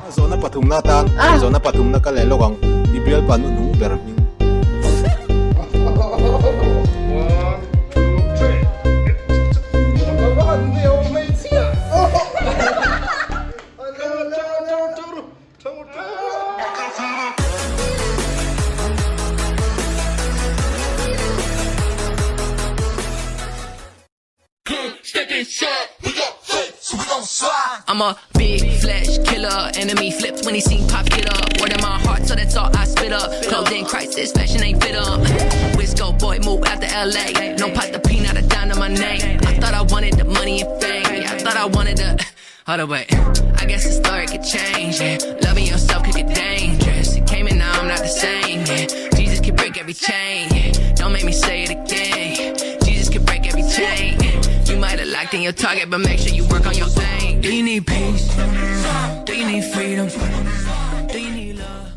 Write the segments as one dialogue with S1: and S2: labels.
S1: Zawhna pathumna atan zawhna pathumna ka leh lawk ang i bialpa nu hnung ber hming.
S2: I'm a big flesh killer. Enemy flips when he seen pop get up. Word in my heart, so that's all I spit up. Clothing crisis, fashion ain't fit up. Wisco boy, move out to LA. No pot the peanut, a dime to my name. I thought I wanted the money and fame. Yeah, I thought I wanted the. Hold up, wait. I guess the story could change. Yeah. Loving yourself could get dangerous. It came and now I'm not the same. Yeah. Jesus can break every chain. Yeah. Don't make me say it again. Jesus can break every chain. You might have locked in your target, but make sure you work on your aim. Do you need peace? Do you need freedom? Do you need love?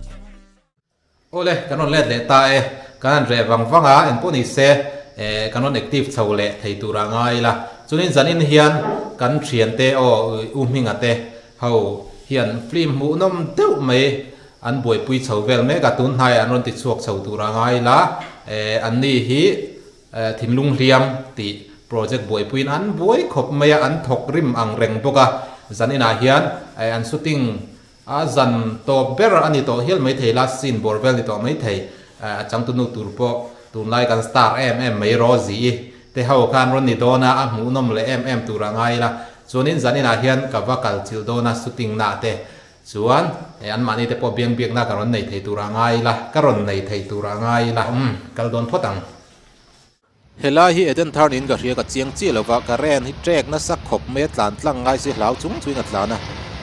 S1: Awle, kan rawn let leh ta e. Kan han reh vang vang a, engpawh ni se eh kan rawn active chho leh thei tur ah ngai ila. Chunin zanin hian kan thiante aw U Hminga te ho hian film hmuhnawm deuh mai an buaipui chho vel mek a, tun hnaiah an rawn ti chhuak chho tur ah ngai ila. Eh anni hi Thinlung hliam tih project buaipuiin an buai khawp mai a, an thawk rim ang reng bawk a. Zaninah hian an shooting a zan tawp ber a ni tawh hial maithei, last scene bawr vel ni tawh maithei. A changtunu tur pawh tunlai kan star em em mai Rosie te ho khan rawn ni dawn a, a hmuhnawm leh em em tur a ngai ila. Chuanin zaninah hian ka va kal chilh dawn a shooting nah te. Chuan, eh, anmahni te pawh biang biakna ka rawn nei thei tur a ngai ila, ka rawn nei thei tur a ngai ila, umm, kal dawn phawt ang. Helai hi Eden thar niin ka hria, ka chiang chiah lo va, ka ren hi trek nasa khawp mai a tlan tlang ngai si hlau chung chuin a tlan a,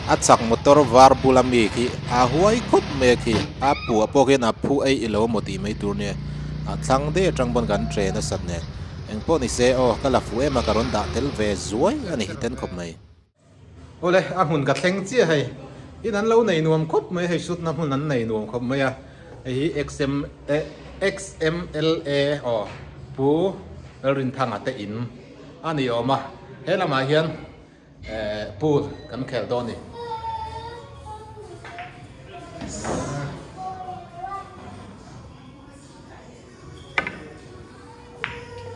S1: a chak motor var bula mi khi a huai khawp mai a khi, a puah pawh khian a phu ei ilo maw tih mai tur nia, a thlang daih atang pawn kan tre nasat nen, engpawh ni se aw, ka la fuh em a, ka rawn dah tel ve zuai a ni ten khawp mai. Awle, a hmun ka thleng chiah hei. In an lo nei nuam khawp mai hei shoot na hmun an nei nuam khawp mai a. Hei hi XM XMLA aw Pu Lalrinthanga te in a ni awm a. He lamah hian eh pool kan khel dawn a ni.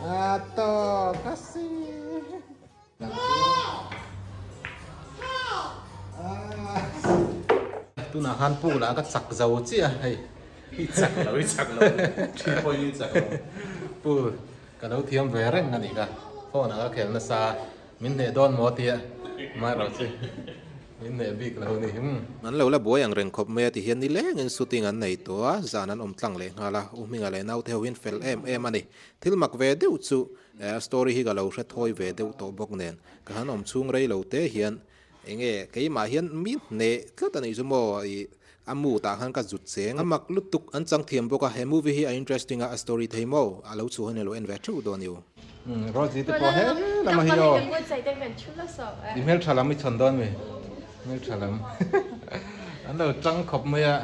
S1: A tawk a si. Tunah khan pool ah ka chak zo chiah a hei.
S3: I chak lo i chak lo thi pawh in i chak lo.
S1: Pool ka lo thiam ve reng a nih kha phone ah ka khel nasa min hneh dawn maw tia amaherawh chu min hneh bik lo a ni. An lo la buai ang reng khawp mai a ti hian nilengin shooting an nei tawh a zan an awm tlang leh nghal a U Hminga leh naute ho hian fel em em a ni. Thil mak ve deuh chu A story hi ka lo hre thawi ve deuh tawh bawk nen ka han awm chhung rei lo te hian enge keimah hian mi hneh tlat a nih chu maw ih a mood ah khan ka zut cheng a mak lutuk an chang thiam bawk a he movie hi a interesting a a story thei maw a lo chhuah hian a lo en ve theuh dawn iu. Rosie te pawh he lama hi aw i hmeltha lam i chhawn dawn mi hmeltha lam an lo chang khawp mai a.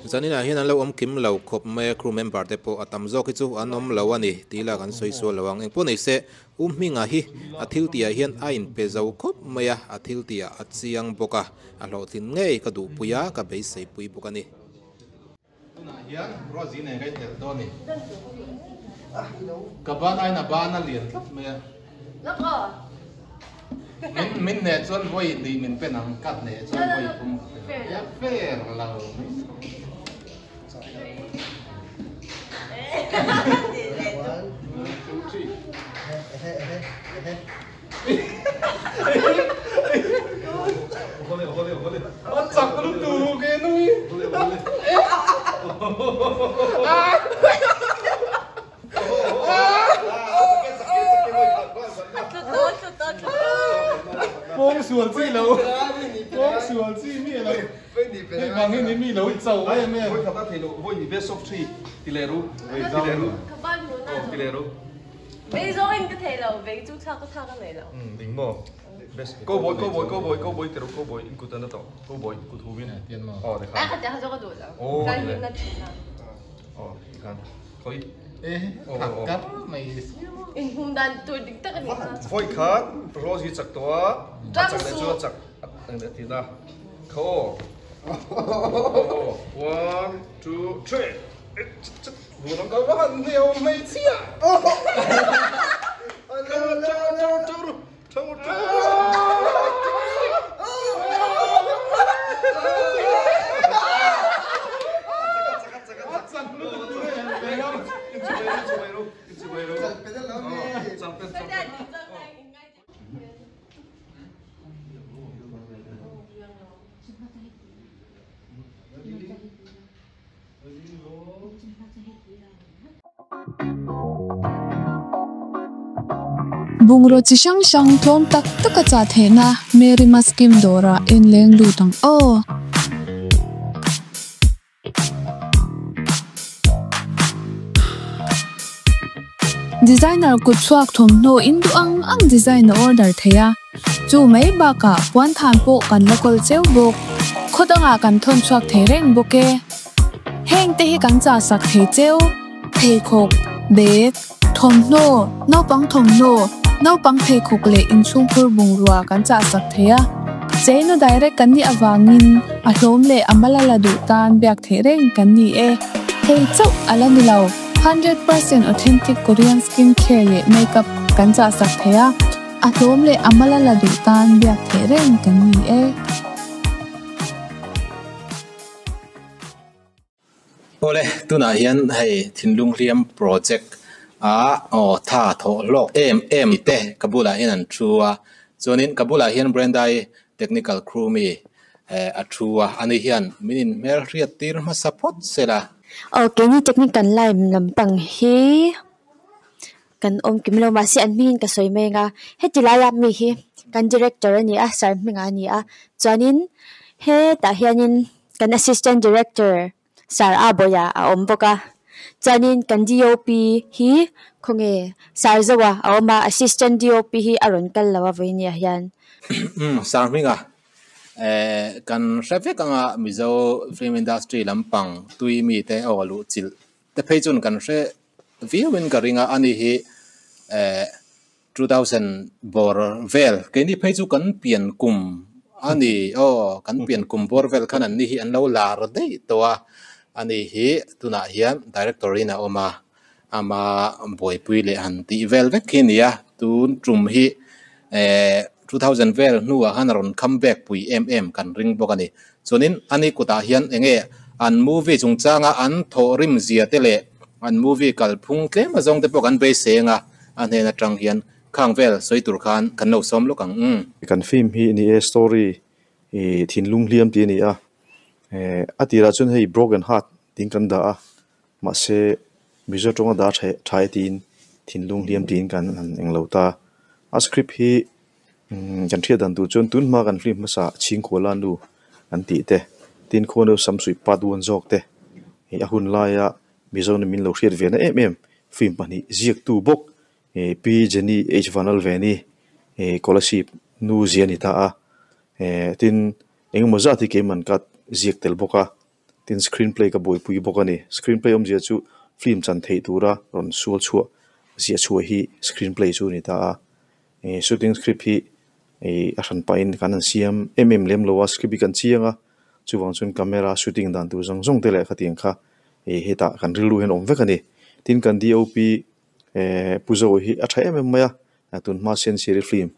S1: Zaninah hian an lo awm kim lo khawp mai a, crew member te pawh a tam zawk hi chu an awm lo a ni tih lah kan sawi sual lo ang. Engpawh nei se, U Hminga hi a thil tihah hian a inpe zo khawp mai a, a thil tihah a chiang bawk a, a hlawhtlin ngei ka duhpui a, ka beiseipui bawk a ni. Tunah hian Rosie nen ka inhelh dawn a ni. Ka ban aiin a ban a lian tlat mai a. Min min hneh chuan vawi hnih min pen ang ka hneh chuan vawi thum ka pen ang. A fair lo mai. A chak lutuk e nui. Pawng sual chi lo pawng sual chi mi lo hei vang hi ni mi lo i cho em em.
S4: Inhum dan tur dik tak a ni kha.
S3: Vawi khat Rose hi chak tawh a, a chak leh chu a chak ang leh thin a. Kha aw. One, two, three. Ka va han hniau hmeichhia.
S5: Bungraw chi hrang hrang tlawm tak taka chah theihna Mary Maskim dawrah en leng lut ang aw. Designer kut chhuak thawmhnaw in duh ang ang design a order thei a, chu mai bakah puan than pawh kan la kawl cheu bawk. Khaw dangah kan thawn chhuak thei reng bawk e. Heng te hi kan chah sak thei cheu, pheikhawk, bag, thawmhnaw, naupang thawmhnaw, naupang pheikhawk leh inchhungkhur bungrua kan chah sak thei a. Cheina direct kan nih avangin a hlawm leh a mal a la duh tan biak theih reng kan ni e. Hei chauh a la ni lo, 100% authentic Korean skin care leh makeup kan chah sak thei a, a hlawm leh a mal a la duh tan biak theih reng kan ni e.
S1: Awle, tunah hian hei thinlung hliam project a aw tha thawh hlawk em em te ka bulah hian an thu a, chuanin ka bulah hian Brenda-i technical crew mi a thu a, ani hian min inhmel hriat tir hmasa phawt sela.
S6: Aw, keini technical line lampang hi kan awm kim lo mahse an hmingin ka sawi mai anga heti laia mi hi kan director a ni a sir hmingah a ni a chuanin hetah hianin kan assistant director sir a bawih ah a awm bawk a chuanin kan D_O_P hi khawnge sir zoa a awm a assistant D_O_P hi a rawn kal lo a vawinia hian.
S1: Umm sir hmingah eh kan hre vek anga Mizo film industry lampang tui mite aw luh chilh te phei chuan kan hre viauin ka ring a ani hi eh 2000 bawr vel keini phei chu kan pian kum ani aw kan pian kum bawr vel khan an ni hi an lo lar daih tawh a ani hi tunah hian director in a awm a ama buaipui leh han tih vel vek khi a ni a tun tum hi eh 2000 vel hnuah khan a rawn come back pui em em kan ring bawk a ni. Chuanin ani kutah hian eng nge an movie chungchanga an thawhrim zia te leh an movie kalphung tlem azawng te pawh kan beisei anga a hnen atang hian khang vel sawi tur khan kan lo sawm lawk ang. Umm.
S7: Kan film hi ni e story ih thinlung hliam tih a ni a, eh a tirah chuan hei broken heart tiin kan dah a, mahse Mizo tawnga dah tha tha e tiin thinlung hliam tiin kan han englo ta. A script hi Umm kan hriat dan tur chuan tun hma kan film hmasa Chhingkuala nu an tih te, tin khuanu Samsuih part one zawk te ih a hun laia Mizo nih min lo hriat ve na em em film pahnih ziaktu bawk ih Pi Jenny H Vanlalveni ih Kolasib nu zia a ni ta a, eh tin engemaw zat hi keiman ka ziak tel bawk a, tin screen play ka buaipui bawk a ni. Screen play awmzia chu film chan theih tura rawn sual chhuah ziah chhuah hi screen play chu a ni ta a. Ih shooting script hi ih a hran pahin kan han siam em em lem lo a script hi kan chiang a chuvang chuan camera shooting dan tur zawng zawng te leh khatiang kha ih hetah kan rilru hian a awm vek a ni tin kan D_O_P eh Pu Zoa hi a tha em em mai a tunhma Siansiri film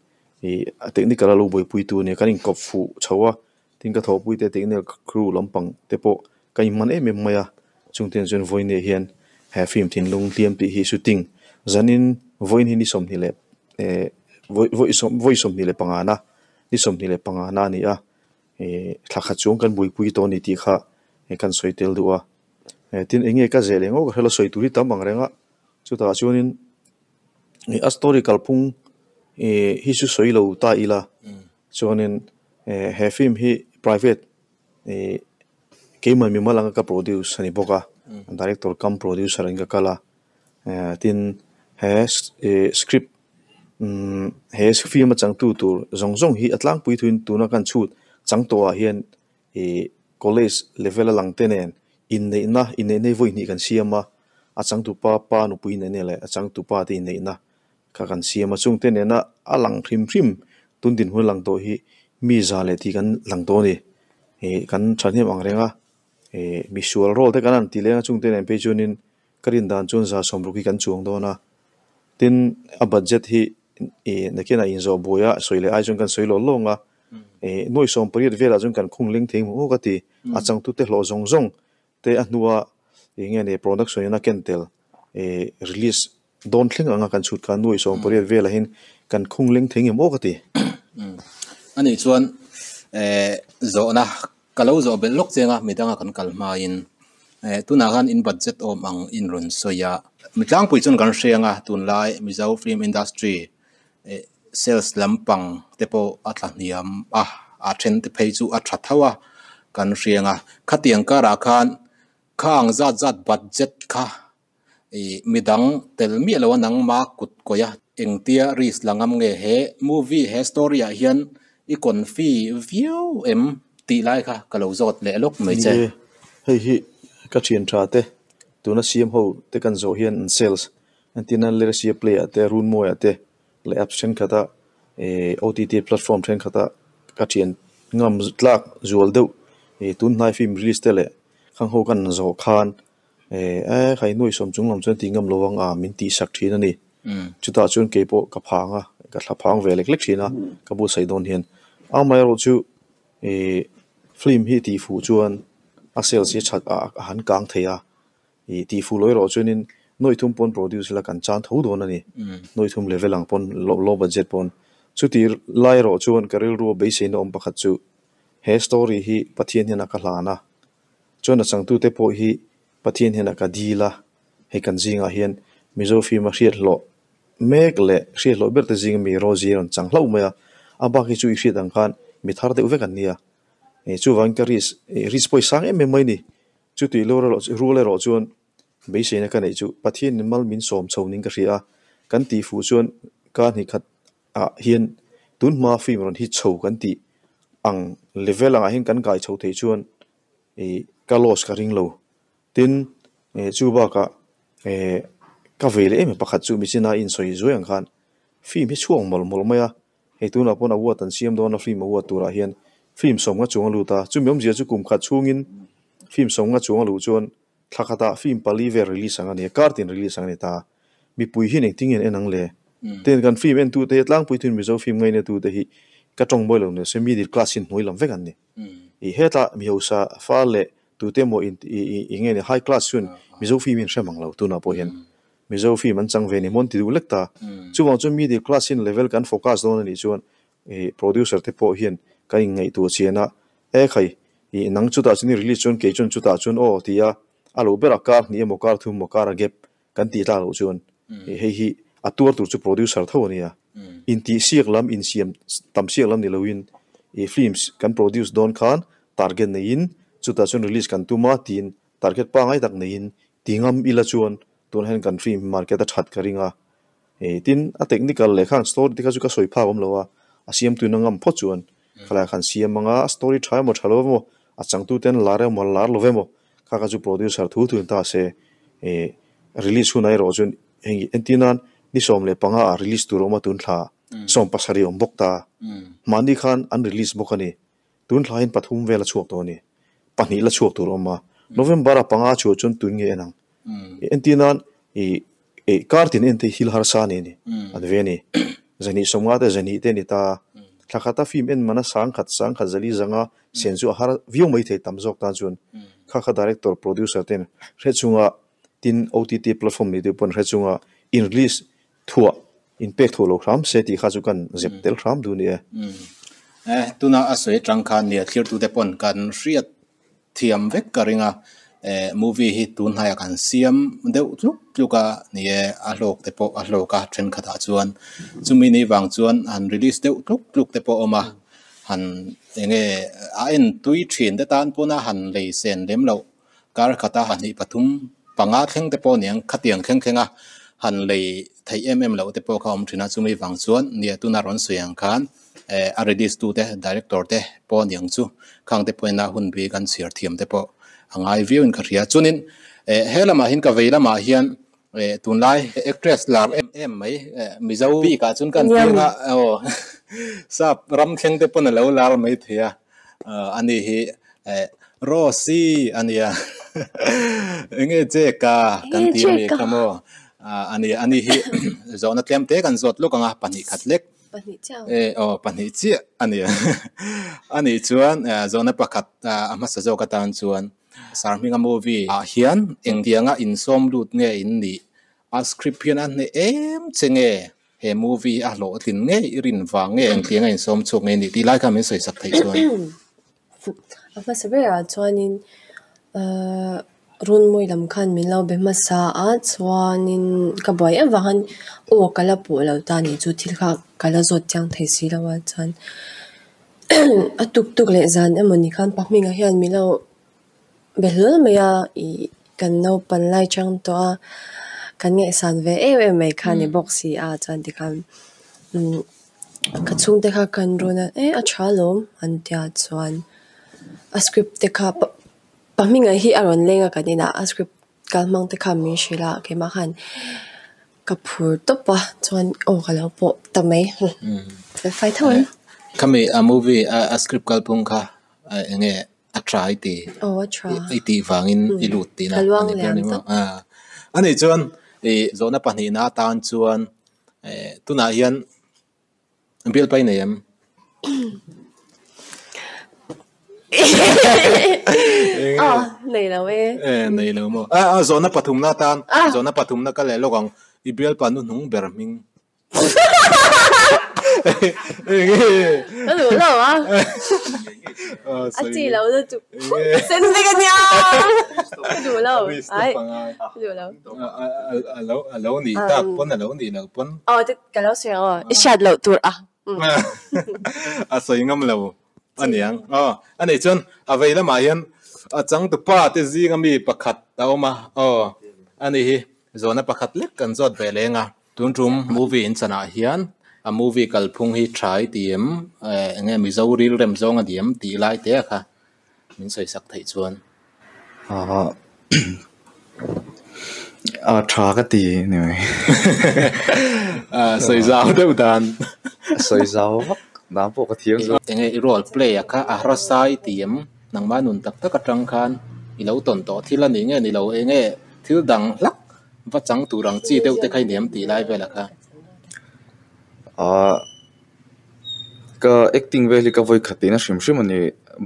S7: ih a technical a lo buaipui tu a nia kan inkawp fuh chho a tin ka thawhpui te technical crew lampang te pawh ka inhman em em mai a chungte ah chuan vawiin ah hian he film thinlung hliam tih hi shooting zanin vawiin hi ni sawmhnih leh eh vawi vawi sawmhnih leh pangana ni sawmhnih leh pangana a ni a ih thla khat chuang kan buaipui tawh a ni tih kha kan sawi tel duh a tin eng nge ka zeh leh ngawt ka hrelo sawi tur hi tam ang reng a chutah chuanin ih a story kalphung ih hi chu sawi lo ta ila chuanin eh he film hi private ih keimah mimal anga ka produce a ni bawk a director cum producer in ka kal a eh tin he ih script umm he film a changtu tur zawng zawng hi a tlangpui thuin tuna kan chhut chang tawh ah hian ih college level a lang te nen inneihna inneihna hi vawi hnih kan siam a a changtupa pa nupui inneihna leh a changtupa te inneihna kha kan siam a chungte nena a lang hrim hrim tun dinhmun a lang tawh hi mi za leh tih kan lang tawh a ni. Ih kan thahnem ang reng a, ih misual role te kan han ti leng a chungte nen phei chuanin ka rin dan chuan 160 hi kan chuang dawn a. Tin, a budget hi ih nakinah inzawh buai a sawi leh ai chuan kan sawi lawng lawng a, ih nuai 18 velah chuan kan khung leng thei hmuh hmuh ka ti. A changtute hlawh zawng zawng te a hnua ih nge ni production in a ken tel ih release dawn thleng anga kan chhut khan nuai 18 velah hian kan khung leng thei ngem aw ka ti.
S1: Anih chuan eh zawhna ka lo zawh belh lawk cheng a midanga kan kal hmain eh tunah khan in budget awm ang in rawn sawi a. Mitlangpui chuan kan hre anga tunlai Mizo film industry eh sales lampang te pawh a tla hniam a, a then te phei chu a tha tho a kan hre anga. Khatiang karah khan khang zat zat budget kha ih midang tel miah lo a nangma kut kawih a. Engtia risk la ngam nge he movie he story ah hian i confi viau em tih lai kha ka lo zawt leh lawk mai che.
S7: Ni e, hei hi ka thian tha te tuna siam ho te kan zawh hian an sales entirna Lersia Play ah te Runmawi ah te leh apps thenkhat a ih OTT platform thenkhat a ka thian ngam tlak zual deuh ih tun hnai film release te leh khang ho kan zawh khan Eh, eh, khai nuai sawm chung lam chuan tih ngam lo ang a, min tih sak thin a ni. Chutah chuan kei pawh ka phang a, ka thla phang ve lek lek thin a, ka buatsaih dawn hian. Amaherawh chu eh film hi tih fuh chuan a sales hi that a han kang thei a, ih tih fuh loh erawh chuanin nuai thum pawn produce ila kan chan tho dawn a ni. Nuai thum level ang pawn low budget pawn. Chuti lai erawh chuan ka rilru a beiseina awm pakhat chu he story hi Pathian hian a ka hlan a, Chuan a changtute pawh hi Pathian hian a ka dil a, hei kan zingah hian Mizo film a hriat hlawh mek leh hriat hlawh ber te zinga mi Rosie a rawn chang hlauh mai a, a bak hi chu i hriat ang khan mi thar deuh vek an nia. Chuvangin ka risk, risk pawh i sang em em mai ni. Chutih lo rual erawh chuan beiseina ka neih chu Pathianin mal min sawm chho ning ka hria a, kan tih fuh chuan ka hnih khat ah hian tun hma film rawn hit chho kan tih ang level angah hian kan kai chho thei chuan ih ka loss ka ring lo. Tin, eh chu bakah eh ka vei leh em em pakhat chu michina insawi zuai ang khan film hi chhuak mawlh mawlh mai a, hei tunah pawn award an siam dawn a film award turah hian film sawmnga chuang a lut a, chumi awmzia chu kum khat chhungin film sawmnga chuang a luh chuan Thla khatah film pali vel release ang a ni a, kar tin release ang a ni ta. Mipui hian engtin nge an en ang le? Tin, kan film entute hi tlangpui thuin Mizo film ngainatute hi ka tawng mawi lo nise middle class hi hnuai lam vek an ni. I hetah mihausa fa leh tute emaw in i nge ni high class chuan Mizo film hi an hre mang lo tunah pawh hian. Mizo film an chang ve ni maw an ti duh lek ta. Chuvang chuan middle class in level kan focus dawn a nih chuan i producer te pawh hian kan inngaihtuah chian a, E khai, i nang chutah chuan i release chuan kei chuan chutah chuan aw ti a, a loh berah kar hnih emaw kar thum emaw kar a gap kan tih tlak loh chuan i hei hi a tuar tur chu producer tho a nia. Intihsiak lam insiam tam siak lam ni loin i films kan produce dawn khan target neiin chutah chuan release kan tum a tiin target pangngai tak neiin ti ngam ila chuan tunah hian kan film market a that ka ring a. Hei tin a technical leh khan story te kha chu ka sawi phak awm lo a, a siamtuin a ngam phawt chuan khalai khan siam ang a, a story tha emaw tha lo emaw, a changtute an lar emaw lar lo emaw kha kha chu producer thu thuin ta se eh release hunah erawh chuan hei entir nan ni 15 ah release tur a awm a tun thla 17 a awm bawk ta, mahni khan an release bawk a ni. Tun thla hian pathum vel a chhuak tawh a ni. Pahnih la chhuak tur a awm a. November a panga chhuah chuan tun nge en ang. Entir nan ih ih kar tin en te hi thil harsa a ni a ni. An ve a ni. Zahnih sawmnga te zahnih te a ni ta. Thla khata film en mana sangkhat sangkhat zali zanga sen chu a har viau mai thei tam zawk tan chuan kha kha director producer ten hre chunga tin OTT platform nei te pawn hre chunga in release Thuah in pek thuah lo hram se tih kha chu kan zep tel hram duh a ni e.
S1: Eh, tuna a sawi atang khan nia thlirtute pawn kan hriat thiam vek ka ring a, eh movie hi tun hnaiah kan siam deuh tluk tluk a ni e, a hlawk te pawh a hlawk a thenkhatah chuan chumi ni vang chuan han release deuh tluk tluk te pawh a awm a, han enge a en tui thin te tan pawna han lei sen lem loh Kar khata hnih pathum panga thleng te pawh niang khatiang thleng thleng a han lei theih em em loh te pawh kha a awm thin a, chumi vang chuan nia tuna rawn sawi ang khan eh a release tu te director te pawh niang chu khang te pawhin a hun bi kan chhiar thiam te pawh a ngai viau in ka hria. Chuanin eh he lamah hian ka vei lamah hian eh tunlai actress lar em em mai eh Mizo bikah chuan kan piang a aw sap ram thleng te pawn a lo lar mai thei a, ani hi. Rose-i a nia enge Jake-a kan ti a mi kha maw a nia ani hi zawhna tlem te kan zawt lawk ang a pahnih khat lek aw pahnih chiah a nia anih chuan zawhna pakhat a hmasa zawk atan chuan Sarhminga movie ah hian engtianga insawm lut nge in nih a script hian a hneh em che nge? He movie a hlawhtlin ngei i rin vang nge engtiang a insawm chhuak ngei nih tih lai kha min sawi sak theih chuan.
S4: A hmasa berah chuanin Runmawi lam khan min lo be hmasa a, chuanin ka buai em vang khan aw ka la pawh lo ta nih chu thil kha ka la zawt chiang thei si lo a, chuan a tuk tuk leh zan emaw ni khan Pahminga hian min lo Be hlawl mai a, ih kan naupan lai chang tawh a, kan ngaihsan ve em em mai kha a ni bawk si a, chuan tikhan umm ka chhungte kha kan rawn a, eh a tha alawm an tia chuan a script te kha pahminga hi a rawn leng a kan inah a script kal hmang te kha min hrilh a, keimah khan ka phur tawp a chuan aw ka lo pawh ta mai fel fai tho em.
S1: Khami a movie a script kalphung kha eng nge a tha i ti i tih vangin i lut tihna a ni ber ni maw a nih chuan ih zawhna pahnihna atan chuan eh tunah hian bial pai nei em?
S4: Nei lo e.
S1: Eh nei lo maw a zawhna pathumna atan zawhna pathumna ka leh lawk ang i bial pa hnuhnung ber hming.
S4: Ka duh lo a. A chi lo na chu sen vek a nia. Ka duh lo. Ai. Ka duh lo.
S1: A lo nih tak pawn a lo nih loh pawn.
S4: Aw ka lo sawi ang aw. I hriat loh tur a.
S1: A sawi ngam lo a niang. Aw a nih chuan a vei lamah hian a changtupa te zinga mi pakhat a awm a. Aw a nih hi zawhna pakhat lek kan zawt ve leng a. Tun tum movie in chanah hian a movie kalphung hi tha i ti em? Eng nge Mizo ril rem zawng a ni em tih lai te a kha min sawi sak theih chuan.
S7: A tha ka ti ni mai.
S1: Sawi zau deuh dan.
S7: Sawi zau vak dan pawh ka thiam zo.
S1: Eng nge i role play a kha a harsa i ti em? Nangmah nun tak tak atang khan i lo tawn tawh thil a ni nge ni lo eng nge thil dang hlak Va chang tur ang chi deuh te kha i ni em tih lai velah kha.
S7: Ahh ka acting vel hi ka vawi khat tihna hrim hrim a ni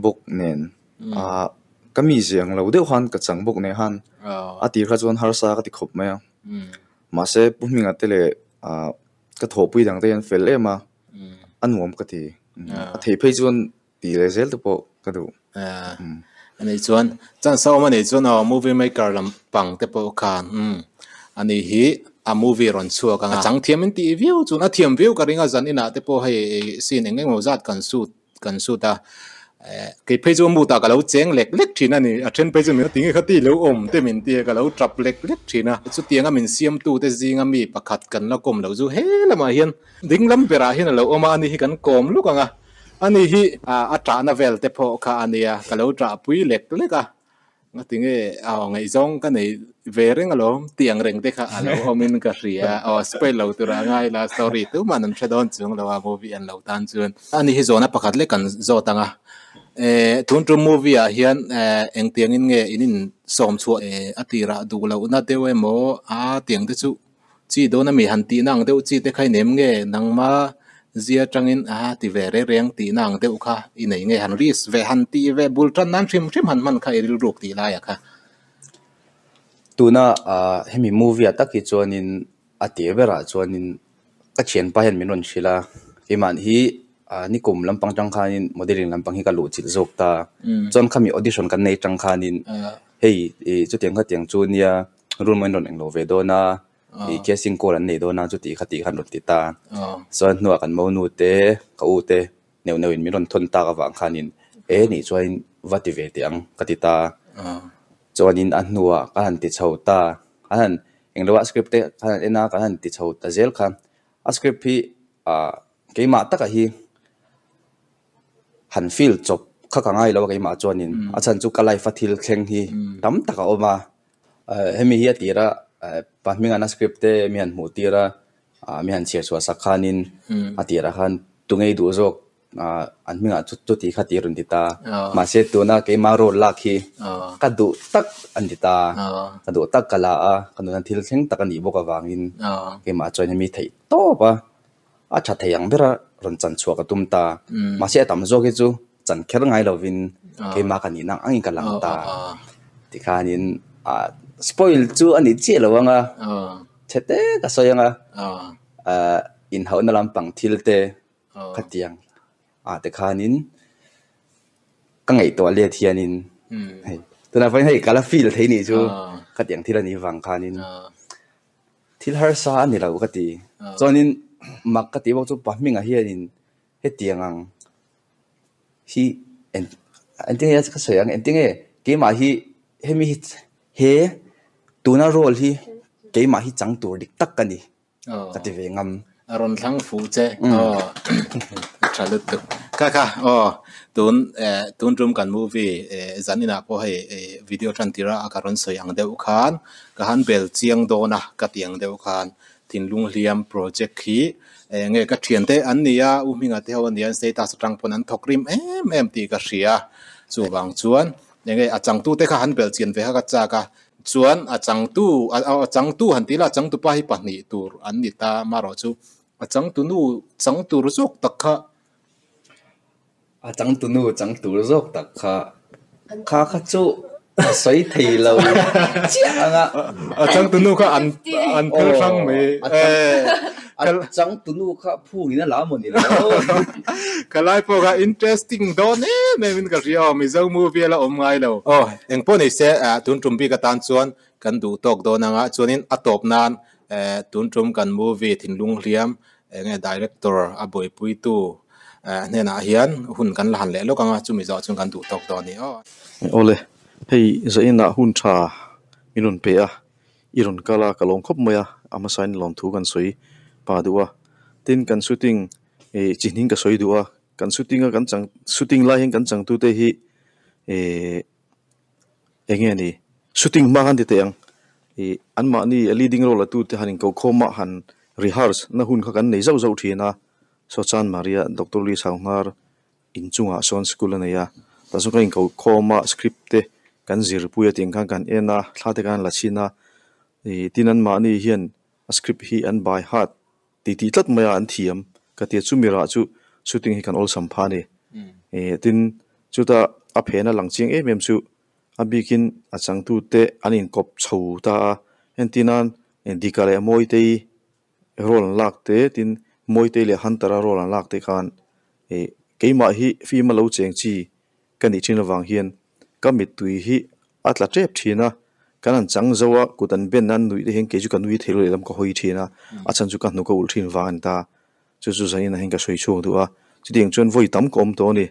S7: bawk nen ahh ka mi ziang lo deuh khan ka chang bawk nen khan a tir kha chuan harsa ka ti khawp mai a mahse Pu Hminga te leh ahh ka thawhpui dang te hian fel em a a nuam ka ti a theih phei chuan Tih leh zel te pawh ka duh.
S1: Ani chuan chance a awm a nih chuan aw movie maker lam pang te pawh khan umm ani hi a movie rawn chhuak ang a chang thiam in tih viau chuan a thiam viau ka ring a zan inah te pawh hei scene eng engemaw zat kan shoot kan shoot a eh kei phei chu mood ah ka lo cheng lek lek thin a ni a then phei chu min tinge kha ti lo awm te min tia ka lo tap lek lek thin a chutianga min siamtu te zinga mi pakhat kan la kawm loh chu he lamah hian ding lam berah hian a lo awm a ani hi kan kawm luk ang a. Ani hi a ṭahna vel te pawh kha a nia, ka lo ṭahpui lek lek a, ngatinge aw ngaihzawng ka nei ve reng alawm tih ang reng te kha a lo awmin ka hria, aw spoil lo tura ngai la story tuman an hre dawn chung lo a movie an lo tan chuan. Ani hi zawhna pakhat lek kan zawt ang a, eh tun tum movie ah hian eh engtiangin nge in insawm chhuah eh a tirah duh lohna deuh emaw a tiang te chu Chi dawn a mi han tihna ang deuh chi te kha i nem nge? Nangma zia atangin a ti ve reng reng tihna ang deuh kha i nei nge? Han risk ve, han tih ve bul tan nan hrim hrim han hman kha i rilruk tih laiah kha.
S8: Tuna hemi movie ah tak hi chuanin a tih berah chuanin ka thianpa hian min rawn hrilh a, keimah hi nikum lampang tang khanin modelling lampang hi ka luh chilh zawk ta. Chuan khami audition kan nei tang khanin hei chutiang khatiang chu nia Room an rawn englo ve dawn a, ih casting call an nei dawn a chuti kha tih khan rawn ti ta. Chuan hnuah kan monu te, ka u te neuh neuhin min rawn thawn tak avang khanin e nih chuanin va ti ve teh ang ka ti ta. Chuanin a hnuah ka han ti chho ta, kan han englo a script te kan han en a, kan han ti chho ta zel kha. A script hi ah keimah takah hi Han feel chawp kha ka ngai lo a keimah chuanin a chhan chu ka life a thil thleng hi tam tak a awm a, hemi hi a tir a pa hmingana script te mi han hmuh tir a, mi han chhiar chhuah sak khanin a tirah khan tungei duh zawk An hmingah chu chuti kha tih a rawn ti ta. Mahse tuna keimah role lak hi ka duh tak a ni ta. Ka duh tak ka la a, ka nuna thil thleng tak a nih bawk avangin keimah chuan hemi theih tawp a, a tha thei ang bera rawn chan chhuah ka tum ta. Mahse a tam zawk hi chu chan kher ngai lovin keimah ka nihna ang angin ka lang ta. Tikhanin spoil chu a ni chiah lo ang a, chhe te ka sawi ang a, inhauhna lampang thil te Khatiang ah te khanin ka ngaihtuah let hianin hei tunah pawhin hei ka la feel thei nih chu khatiang thil a nih vang khanin thil harsa a ni lo ka ti. Chuanin mak ka tih bawk chu pa hmingah hianin hetiang ang hi engtin nge ka sawi ang engtin nge keimah hi hemi hi he tuna role hi keimah hi chang tur dik tak ka ni. Ka ti ve ngam.
S1: A rawn thlang fuh che. Aw. Tha lutuk. Kha kha aw tun eh tun tum kan movie eh zan inah pawh hei eh video tan tirh a ka rawn sawi ang deuh khan ka han bel chiang dawn a ka ti ang deuh khan thinlung hliam project hi eng nge ka thiante an ni a U Hminga te ho an ni a an status atang pawn an thawk rim em em tih ka hria chuvang chuan eng nge a changtute kha han bel chian ve kha ka chak a Chuan a changtu a changtu han tih la a changtupa hi pahnih tur an ni ta marawh chu a changtunu chang tur zawk tak kha
S8: a changtunu chang tur zawk tak kha kha kha chu a sawi thei lo chiah ang a
S3: a changtunu kha an an phel hrang mai
S8: a changtunu kha phungin a la maw ni lo
S3: Khalai pawh kha interesting dawn em em in ka hria aw Mizo movie a la awm ngai lo.
S1: Aw engpawh ni se tun tum bik atan chuan kan duh tawk dawn anga chuanin a tawp nan tun tum kan movie thinlung hliam enge director a buaipuitu hnenah hian hun kan la han leh lawk anga chumi zawh chuan kan duh tawk dawn a ni aw.
S7: Awle hei zainah hun tha min rawn pe a I rawn kal a, ka lawm khawp mai a, a hmasain lawmthu kan sawi pah duh a. Tin, kan shooting ih chi hning ka sawi duh a, kan shooting a kan chang shooting lai hian kan changtute hi ih eng nge ni shooting hma khan ti teh ang ih anmahni a leading role a tute han inkohkhawm a han rehearse na hun kha kan nei zauh zauh thin a, saw chan Maria Doctor Lee Sanghar Inchungah sawn school a nei a, tah chuan ka inkohkhawm a script te kan zirpui a tih ang khan kan en a, thla te khan la chhin a, ih tin anmahni hian a script hi an by heart ti tih tlat mai a an thiam ka ti a, chumi rah chu shooting hi kan awlsam phah a ni. Ih tin chuta a phena lang chiang em em chu a bikin a changtute an inkawp chho ta a, entir nan Dika leh Mawitei role an lak te tin Mawitei leh Hunter-a role an lak te khan ih keimah hi fim a lo cheng chi ka nih thin avang hian ka mittui hi a tla tep thin a, kan han chang zo a kut an ben a an nuih te hian kei chu ka nui thei lo lehlam ka hawi thin a, a chhan chu ka hnuk a ulh thin vang a ni ta. Chu chu zanin ah hian ka sawi chhuak duh a, chutiang chuan vawi tam ka awm tawh a ni.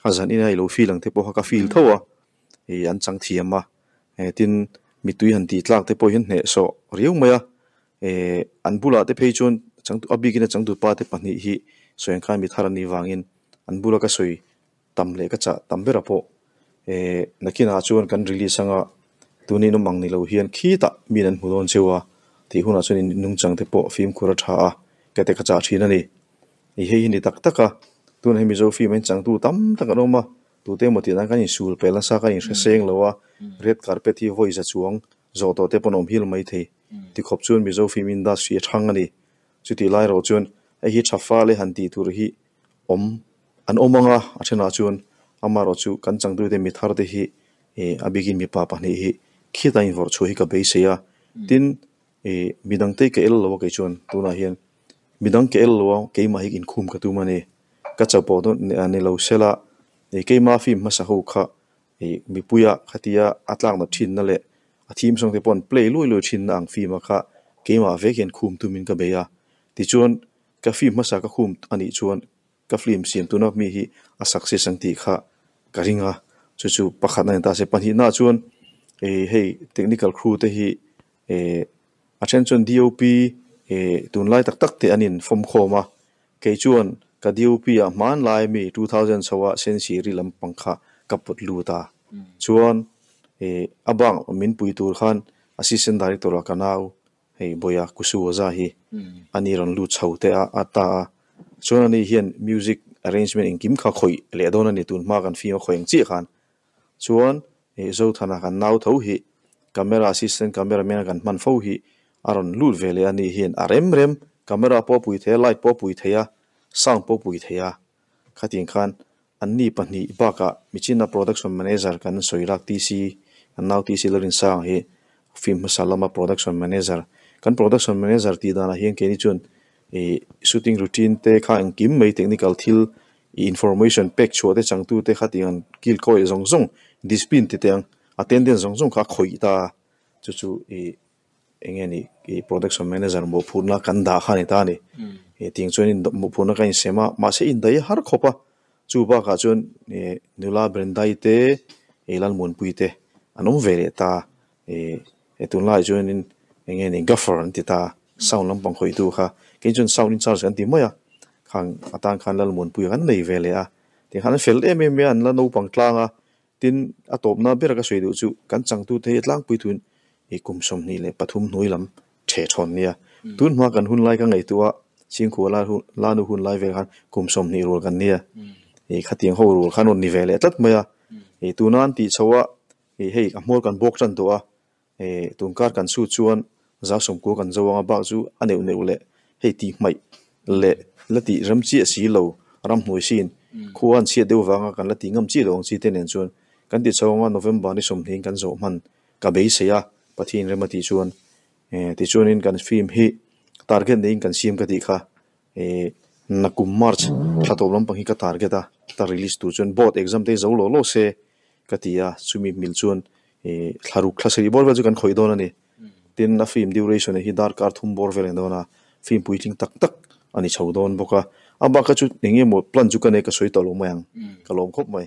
S7: A zanin a i lo feel ang te pawh kha ka feel tho a, ih an chang thiam a, tin mittui han tih tlak te pawh hian hnehsawh riau mai a. Eh an bulah te phei chuan changtu a bikin a changtupa te pahnih hi sawi ang khan mi thar an nih vangin an bula ka sawi tam leh ka chah tam berah pawh eh nakinah chuan kan release anga tun in awm ang ni lo hian khitah min an hmu dawn cheu a tih hunah chuan in nungchang te pawh fimkhur a tha a ka te ka chah thin a ni. Ih hei hi ni tak tak a tunah hian Mizo film ah hian changtu tam tak an awm a tute emaw tih nan kan insul pel nasa kan inhre seng lo a red carpet hi vawi za chuang zawh tawh te pawh an awm hil maithei. Tikhawp chuan Mizo film industry a thang a ni. Chutih lai erawh chuan hei hi tha fal e han tih tur hi awm an awm ang a, a thenah chuan amaherawh chu kan changtute mi thar te hi ih a bikin mipa pahnih hi khita invawrh chhuah hi ka beisei a. Tin, ih midang te ka el lo a kei chuan tunah hian midang ka el lo a keimah hi inkhum ka tum a ni. Ka chauh pawh dawn ni lo sela ih keima film hmasa ho kha Ih mipuia khatia a tlakna thinna leh a theme song te pawh an play luai luai thinna ang film a kha keimah vek hian khum tumin ka bei a. Tichuan ka film hmasa ka khum a nih chuan ka film siam tuna mi hi a success ang tih kha ka ring a, chu chu pakhatna a ni ta a se. Pahnihna chuan ih hei technical crew te hi ih a then chuan DOP ih tunlai tak tak te an infawm khawm a, Kei chuan ka DOP ah hmanlai mi 2000 chho ah Sensiri lampang kha ka pawt lut a. Chuan ih a bang min pui tur khan Assistant Director ah ka nau hei Boya Kusuwaza hi ani rawn lut chho teh a a ta a. Chuan ani hian music arrangement engkim kha khawih leh dawn a ni tun hma kan film a khawih ang chiah khan. Chuan ih Zothana kan nau tho hi camera assistant camera man a kan hman fo hi a rawn lut ve leh a ni hian a rem rem camera pawh a pui thei a light pawh a pui thei a sound pawh a pui thei a khatiang khan anni pahnih bakah michina production manager kan sawi lak TC kan nau TC Lalrinsanga hi film hmasa lama production manager kan production manager tih danah hian keini chuan ih shooting routine te kha engkim mai technical thil ih information pek chhuah te changtu te kha tih ang kil kawi zawng zawng discipline ti teh ang attendance zawng zawng kha a khawih ta a chu chu ih eng nge ni ih production manager mawhphurhna kan dah kha a ni ta a ni ih tiang chuan in mawhphurhna ka insem a mahse indaih a har khawp a chu bakah chuan ih nula Brendai te ih Lalmuanpui te an awm ve leh ta ih tunlaiah chuanin eng nge ni gaffer an ti ta sound lampang khawihtu kha kei chuan sound in charge kan ti mai a khang atan khan Lalmuanpui kan nei ve leh a tikhan an fel em em mai a an la naupang tlang a tin a tawpna ber ka sawi duh chu kan changtute hi tlangpui tun ih kum 23 hnuai lam theh thawn nia tun hma kan hun lai ka ngaihtuah a chhingkhua la hun lanu hun lai vel khan kum 20 rual kan nia ih khatiang ho rual khan rawn ni ve leh tlat mai a ih tuna an tih chho a ih hei a hmual kan bawk tan tawh a ih tunkar kan chhut chuan za sawmkua kan zo anga bak chu a neuh neuh leh hei tih hmaih leh la tih ram chiah si lo ramhnuai sin khua an chhiat deuh vanga kan la tih ngam chiah lo ang chi te nen chuan kan ti chho anga November ni 20 in kan zawh hman ka beisei a Pathian rem a tih chuan tichuanin kan film hi target neiin kan siam ka tih kha ih nakum March thla tawp lampang hi ka target a ta release tur chuan board exam te hi zo lo lo se ka ti a chumi hmil chuan ih thla ruk thla sarih bawr vel chu kan khawih dawn a ni tin a film duration hi darkar thum bawr vel a ni dawn a film puitling tak tak a ni chho dawn bawk a a bak kha chu eng nge maw plan chu ka nei ka sawi tawh lo mai ang ka lawm khawp mai.